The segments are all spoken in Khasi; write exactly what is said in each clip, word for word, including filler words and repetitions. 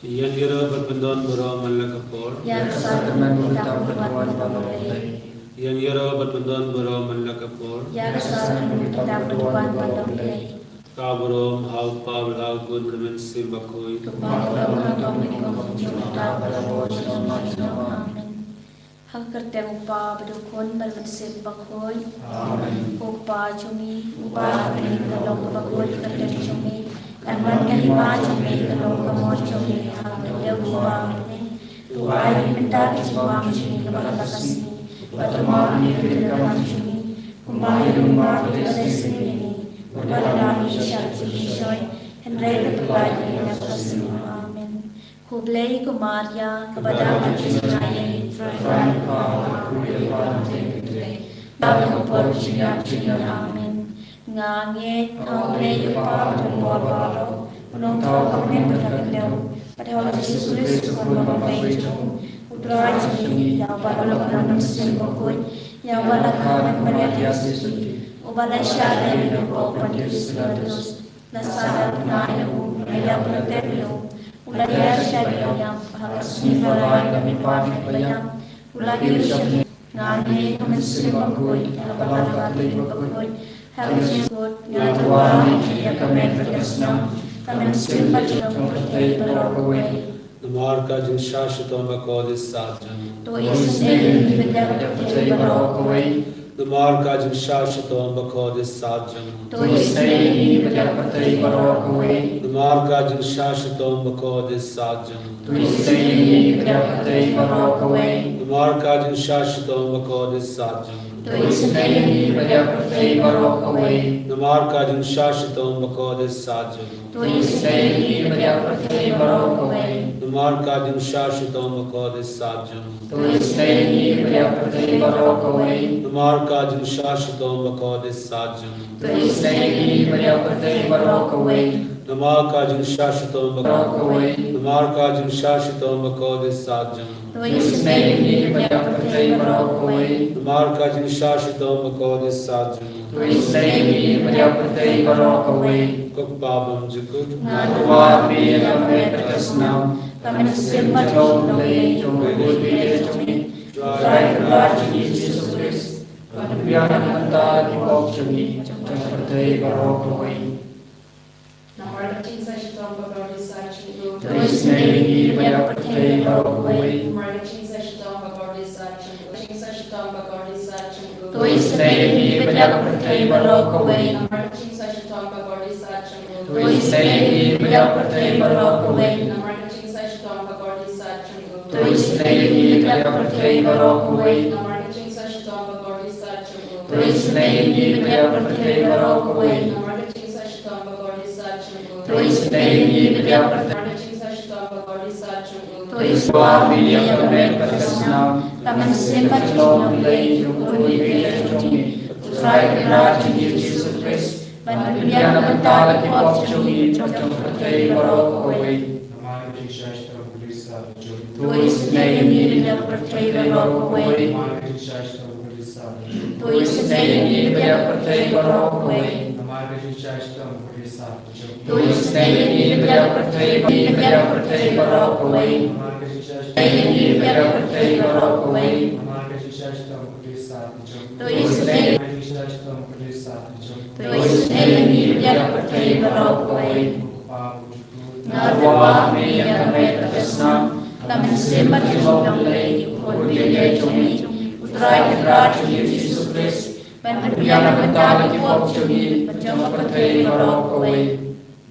Ïa ngi ruh bad ban don baroh man la ka por. Ïa ka sar kyrmen bad ka ktah bad ban wan ba long Blei. Ïa ngi ruh bad ban don baroh man la ka por. Ïa ka sar kyrmen bad ka ktah bad ban wan ba long Blei. Ka burom ha u Kpa bad ha u Khun bad ha u Mynsiem Bakhuid. Kaba ka long ha ka mynnyngkong, mynta bad la ka por, junom junom. Amen. Ha ka kyrteng u Kpa bad u Khun bad u Mynsiem Bakhuid. Amen. Ko Kpa jong ngi, uba ha bneng, ka long kaba khuid ka kyrteng jong me. Kan wan ka hima jong me, ka long ka mon jong me ha ka khyndew kumba ha bneng. To ai mynta ka jingbam jong ngi kaba ha la ka sngi. Bad to map ïa ngi ki kyrdan jong ngi, kumba ngi ruh map ïa kito kiba sngewsih ïa ngi. Bad to ym ai ngi sha ka jingpynshoi, hynrei to pynlait ngi na ka bynriew. Amen. Khublei ko Maria, kaba dap da ka jingaiei, U Trai u don bad pha. Dap ha ka por jingïap jong ngi. Amen. Nga ngeit ha U Blei U Kpa Bahaïing baroh, U Nongthaw ha bneng bad ha ka khyndew, bad ha U Jisu Khrist U Khun ba bymjukut jong U Trai jong ngi, ïa uba la wan ha U Mynsiem Bakhuid, ïa uba la kha na ka Maria Theisotti, uba la shah leh na ka pop Pontius Pilatus, la sahnarphna ïa u, la ïap la tep ïa u, u la hiar sha ïing ba ïap, ha ka sngi ba lai u la mihpat na ki ba ïap, u la kiew sha bneng. Nga ngeit ha U Mynsiem Bakhuid, ha ka balang Katholik bakhuid, ha ka jingkut, nga dawa ïa ka met bad ka snam, ka mynsiem bad jong ka pyrthei baroh kawei. Namar ka jingshah shitom bakordit sat jong u. To isynei ïa ngi bad ïa ka pyrthei baroh kawei. Namar ka jingshah shitom bakordit sat jong u. To isynei ïa ngi bad ïa ka pyrthei baroh kawei. Namar ka jingshah shitom bakordit sat jong u. To isynei ïa ngi bad ïa ka pyrthei baroh kawei. Namar ka jingshah shitom bakordit sat jong u. To isynei ïa ngi bad ïa ka pyrthei baroh kawei. Namar ka jingshah shitom bakordit sat jong u. To isynei ïa ngi bad ïa ka pyrthei baroh kawei. Namar ka jingshah shitom bakordit sat jong u. To isynei ïa ngi bad ïa ka pyrthei baroh kawei. Namar ka jingshah shitom bakordit sat jong u. To isynei ïa ngi bad ïa ka pyrthei baroh kawei. Namar ka jingshah shitom baroh kawei. Namar ka jingshah shitom bakordit sat jong u. To isynei ïa ngi bad ïa ka pyrthei baroh kawei. Namar ka jingshah shitom bakordit sat jong u. To isynei ïa ngi bad ïa ka pyrthei baroh kawei. Ko Kpa bymjukut. Nga dawa ïa me ïa ka met bad ka snam, ka mynsiem bad jong U Blei jong U Khun bad U Blei jong ngi, U Trai Kynrad jong ngi Jisu Khrist, ban pynbiang na ka bynta ki pop jong ngi, jong ka pyrthei baroh kawei. Namar ka jingshah shitom bakordit sat jong u. To isynei ïa ngi bad ïa ka pyrthei baroh kawei. Namar ka jingshah shitom bakordit sat jong u. Jingshah shitom bakordit sat jong u. To isynei ïa ngi bad ïa ka pyrthei baroh kawei. Namar ka jingshah shitom bakordit sat jong u. To isynei ïa ngi bad ïa ka pyrthei baroh kawei. Namar ka jingshah shitom bakordit sat jong u. To isynei ïa ngi bad ïa ka pyrthei baroh kawei. Namar ka jingshah shitom bakordit sat jong u. To isynei ïa ngi bad ïa ka pyrthei baroh kawei. Namar ka jingshah shitom bakordit sat jong u. To isynei ïa ngi bad ïa ka pyrthei. Namar ka jingshah shitom bakordit sat jong u. To isynei ïa ngi ïa ka met bad ka snam, ka mynsiem bad jong U Blei jong U Khun bad U Blei jong ngi, U Trai Kynrad jong ngi Jisu Khrist, ban pynbiang na ka bynta ki pop jong ngi, jong ka pyrthei baroh kawei. Namar ka jingshah shitom bakordit sat jong u. To isynei ïa ngi bad ïa ka pyrthei baroh kawei. Namar ka jingshah shitom bakordit sat jong u. To isynei ïa ngi bad ïa ka pyrthei baroh kawei. Namar ka jingshah shitom bakordit sat jong u. To isynei ïa ngi bad ïa ka pyrthei, bad ïa ka pyrthei baroh kawei. Namar ka jingshah shitom, isynei ïa ngi bad ïa ka pyrthei baroh kawei. Namar ka jingshah shitom bakordit sat jong u. To isynei, namar ka jingshah shitom bakordit sat jong u. To isynei ïa ngi bad ïa ka pyrthei baroh kawei. Ko Kpa bymjukut. Nga dawa ïa me ïa ka met bad ka snam, ka mynsiem bad jong U Blei, U Khun bad U Blei jong ngi, U Trai Kynrad jong ngi Jisu Khrist, ban pynbiang na ka bynta ki pop jong ngi bad jong ka pyrthei baroh kawei.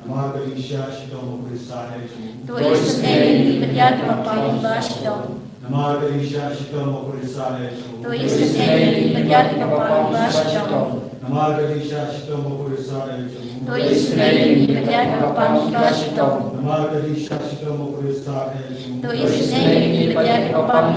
Namar ka jingshah shitom bakordit sat jong u. To isynei ïa ngi bad ïa kiba pang kiba shitom. Namar ka jingshah shitom bakordit sat jong u. To isynei ïa ngi bad ïa kiba pang kiba shitom. Namar ka jingshah shitom bakordit sat jong u. To isynei ïa ngi bad ïa kiba pang kiba shitom. Namar ka jingshah shitom bakordit sat jong u. To isynei ïa ngi bad ïa kiba pang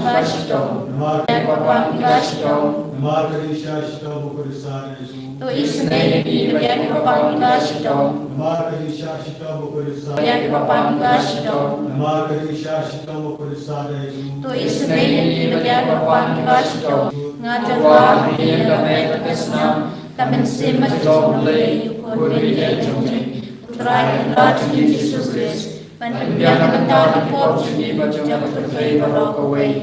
kiba shitom. Namar ka jingshah shitom bakordit sat jong u. To isynei ïa ngi bad ïa kiba pang kiba shitom. Namar ka jingshah shitom bakordit sat. Ïa kiba pang kiba shitom. Namar ka jingshah shitom bakordit sat jong u. To isynei ïa ngi bad ïa kiba pang kiba shitom. Nga dawa ïa ka met bad ka snam, ka mynsiem bad jong U Blei, U Khun bad U Blei jong ngi, U Trai Kynrad jong ngi Jisu Khrist, Pynbiang na ka bynta ki pop jong ngi bad jong ka pyrthei baroh kawei.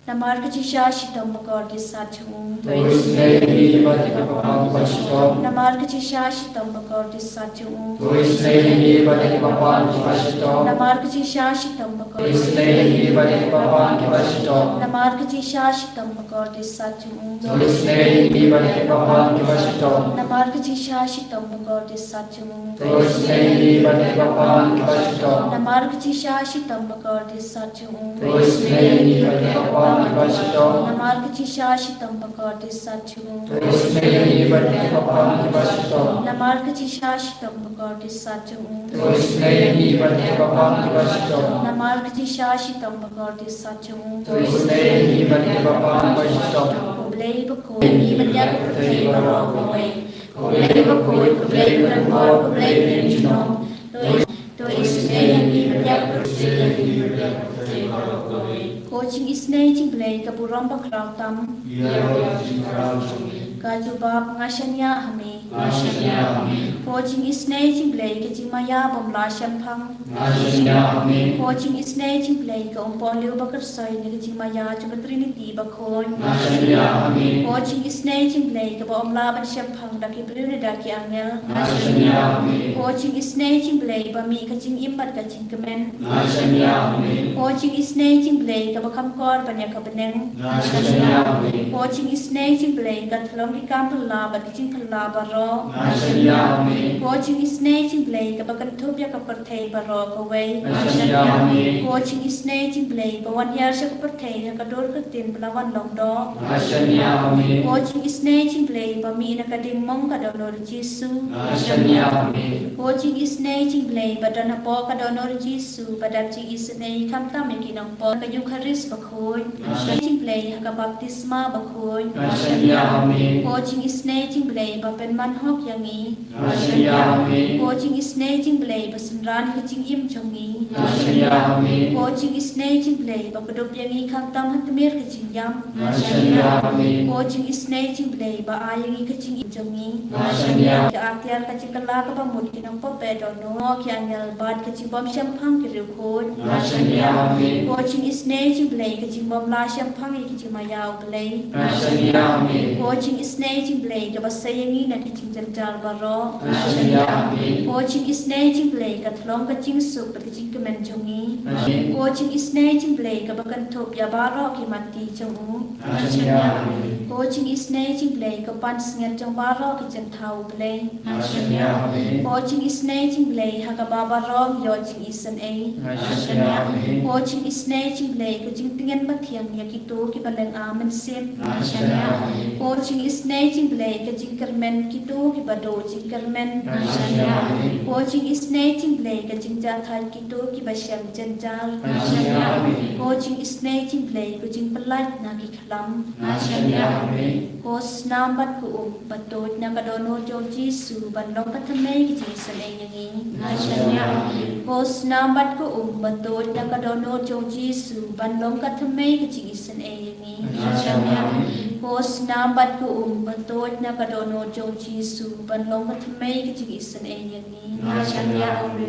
Namar ka jingshisha shitom ba kordit sat jong u. To isynei ïa ngi bad ïa ki bapang kiba shitom. Namar ka jingshisha shitom ba kordit sat jong u. To isynei ïa ngi bad ïa ki bapang kiba shitom. Namar ka jingshisha shitom ba kordit. To isynei ïa ngi bad ïa ki bapang kiba shitom. Namar ka jingshisha shitom ba kordit sat jong u. To isynei ïa ngi bad ïa ki bapang kiba shitom. Namar ka jingshisha shitom ba kordit sat jong u. To isynei ïa ngi bad ïa ki bapang kiba shitom. Namar ka jingshisha shitom ba kordit sat jong u. To isynei ïa ngi bad ïa ki bapang kiba shitom. Namar ka jingshisha shitom ba kordit sat jong u. To isynei ïa ngi bad ïa ki bapang kiba shitom. Namar ka jingshisha shitom ba kordit sat jong u. To isynei ïa ngi bad ïa ki bapang kiba shitom. Namar ka jingshisha shitom ba kordit sat jong u. To isynei ïa ngi bad ïa ki bapang kiba shitom. Ko Blei bakhuid, ïa ngi bad ïa ka pyrthei baroh kawei. Ko Blei bakhuid, ko Blei ba donbor, ko Blei ba ïeng junom. To, to isynei ïa ngi bad ïa ka pyrthei. Ko jingisynei jong U Blei ka burom bakhraw tam. Ïa ka jubab, nga shaniah ha me. Nga shaniah ha me. Ko jingisynei jong U Blei ka jingmaïa bym lah shemphang. Nga shaniah ha me. Ko jingisynei jong U Blei ka umpohliew ba kyrsoi na ka jingmaïa jong ka Trinity bakhuid. Nga shaniah ha me. Ko jingisynei jong U Blei kaba ym lah ban shemphang da ki briew ne da ki angel. Nga shaniah ha me. Ko jingisynei jong U Blei ba mih ka jingim bad ka jingkmen. Nga shaniah ha me. Ko jingisynei jong U Blei kaba kham kor ban ïa ka bneng. Nga shaniah ha me. Ko jingisynei jong U Blei ka thlong ki kam phylla bad ki jingphylla baroh. Nga shaniah ha me. Ko jingisynei jong U Blei kaba kynthup ïa ka pyrthei baroh kawei. Nga shaniah ha me. Ko jingisynei jong U Blei ba wan hiar sha ka pyrthei ha ka dur ka ktien ba la wan long doh. Nga shaniah ha me. Ko jingisynei jong U Blei ba mih na ka diengmong ka dohnud Jisu. Nga shaniah ha me. Ko jingisynei jong U Blei ba don hapoh ka dohnud Jisu ba dap jingisynei khamtam ïa ki nongpop ka Eukharist bakhuid. Nga shaniah jong U Blei ha ka baptisma bakhuid. Nga shaniah ha me. Ko jingisynei jong U Blei ba pynman hok ïa ngi. Nga shaniah ha me. Ko jingisynei jong U Blei ba synran ïa ka jingim jong ngi. Nga shaniah ha me. Ko jingisynei jong U Blei ba kdup ïa ngi khamtam ha tmier ka jingïap. Nga shaniah ha me. Ko jingisynei jong U Blei ba ai ïa ngi ka jingim jong ngi. Nga shaniah. Ka atiar ka jingkylla kaba mut ki nongpop ba dohnud, ki angel bad ka jingbymshemphang ki riewkhuid. Nga shaniah ha me. Ko jingisynei jong U Blei ka jingbymlah shemphang ïa ka jingmaïa U Blei. Nga shaniah ha me. Ko jingisynei jong U Blei kaba sei ïa ngi na ki jingjynjar baroh. Nga shaniah ha me. Ko jingisynei jong U Blei ka thlong ka jingsuk bad ka jingkmen jong ngi. Nga shaniah. Ko jingisynei jong U Blei kaba kynthup ïa baroh ki matti jong u. Nga shaniah ha me. Ko jingisynei jong U Blei ka pansngiat jong baroh ki jingthaw U Blei. Nga shaniah ha me. Ko jingisynei jong U Blei ha kaba baroh ngi ïoh jingisynei. Nga shaniah ha me. Ko jingisynei jong U Blei ka jingtngen bathiang ïa kito kiba lynga mynsiem. Nga shaniah ha me. Ko jingisynei jong U Blei ka jingkyrmen kito kiba duh jingkyrmen. Nga shaniah ha me. Ko jingisynei jong U Blei ka jingjahthait kito kiba shem jynjar. Nga shaniah ha me. Ko jingisynei jong U Blei ka jingpyllait na ki khlam. Nga shaniah ha me. Ko snam bad ko um ba tuid na ka dohnud jong U Jisu ban long ka thymmei ka jingisynei ïa ngi. Nga shaniah ha me. Ko snam bad ko um ba tuid na ka dohnud jong U Jisu ban long ka thymmei ka jingisynei ïa ngi. Nga shaniah ha me. Ko snam bad ko um ba tuid na ka dohnud jong U Jisu ban long ka thymmei ka jingisynei ïa ngi. Nga shaniah ha me.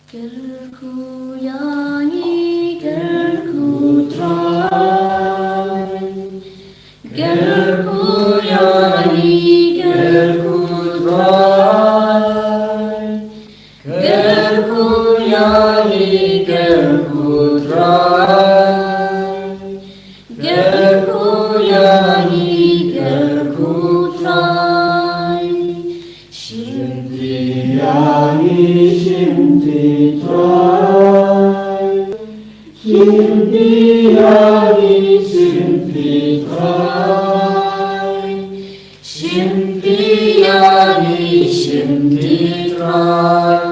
Kyrkhu ïa ngi, kyrkhu Trai. Kyrkhu ïa ngi, kyrkhu Trai. Kyrkhu ïa ngi, kyrkhu Trai. Kyrkhu ïa ngi, kyrkhu Trai. Shim ti ïa ngi, shim ti Trai. Shim ti ïa ngi, shim ti Trai. Shim ti ïa ngi, shim ti Trai.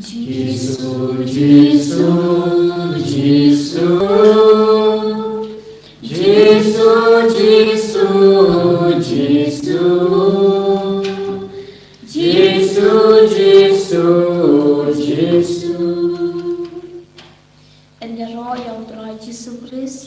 Jisu, Jisu, Jisu. Jisu, Jisu, Jisu. Jisu, Jisu, Jisu. Yn ïaroh ïa u Trai Jisu Khrist.